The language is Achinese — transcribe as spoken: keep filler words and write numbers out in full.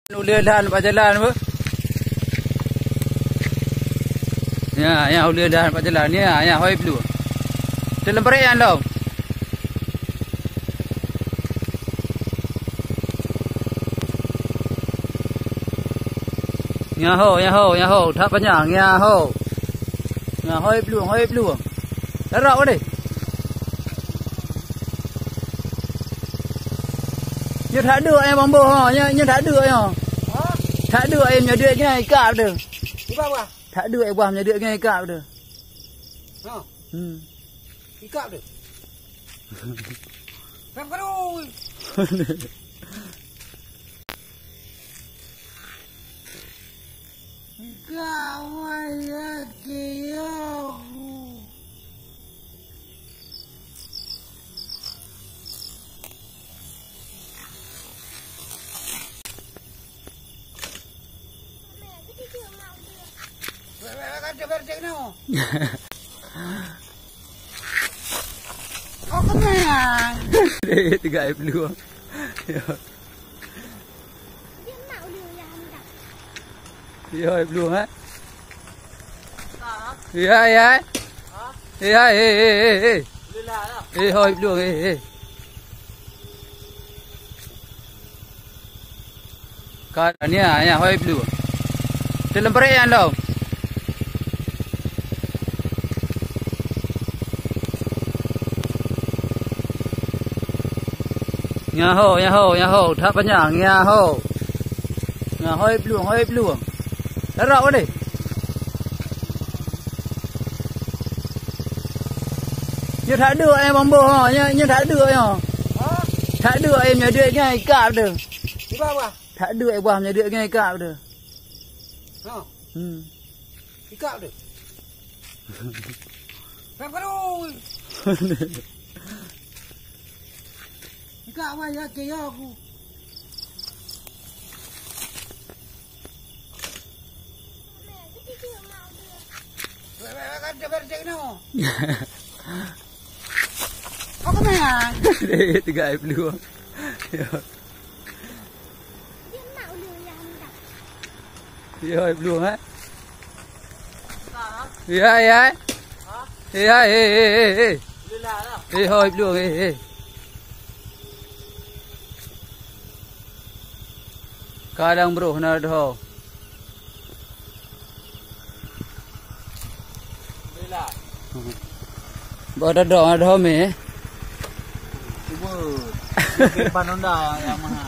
Ulèe lhan bak jalan beuh. Nyan, nyan ulèe lhan bak jalan. Nyan, nyan hôi blueng. Teuleumprek nyan dong. Nyan ho, nyan ho, nyan ho. That panyang, nyan ho. Nyan hôi blueng, hôi blueng. Darok deh. Nyoe that deuk nyoe bang boh ha, nyoe, nyoe that deuk nyoe. Ha? That deuk nyoe, meunyoe deuk nyoe ikab deh. Ikab bah? That deuk nyoe bah, meunyoe deuk nyoe ikab deh. Ha. Hmm. Ikab deh. Ikab keu. Kawan lagi aku. Weh, weh, weh, kan dia berdek no. Oh, kenyang. Eh, tiga air peluang. Ya. Ya, air peluang, eh. Ya, ya. Ya, eh, eh, eh, eh. Eh, hôi peluang, eh, eh. Ka nyan, nyan hôi blueng. Teuleumprek nyan dong. Nyan ho, nyan ho, nyan ho, that panyang, nyan ho. Nyan hôi blueng, hôi blueng. Darok deh. Nyoe that deuk nyoe bang boh ha, nyoe, nyoe that deuk nyoe. Ha? That deuk nyoe, meunyoe deuk nyoe ikab deh. Ikab bah? That deuk nyoe bah, meunyoe deuk nyoe ikab deh. Ha. Hmm. Ikab deh. Ikab keu. Ikab bah, ya, ke ya aku. Weh, weh, weh, kan dia berdek no. Apa kena? Eh, tiga air peluang. Ya. Ya, air peluang, eh? Ya, ya. Ya, eh, eh, eh, eh. Eh, hôi blueng, eh, eh. Kadang broh na dho. Ba dho, dho mé. Cuba. Ban Honda yang, yang mahal.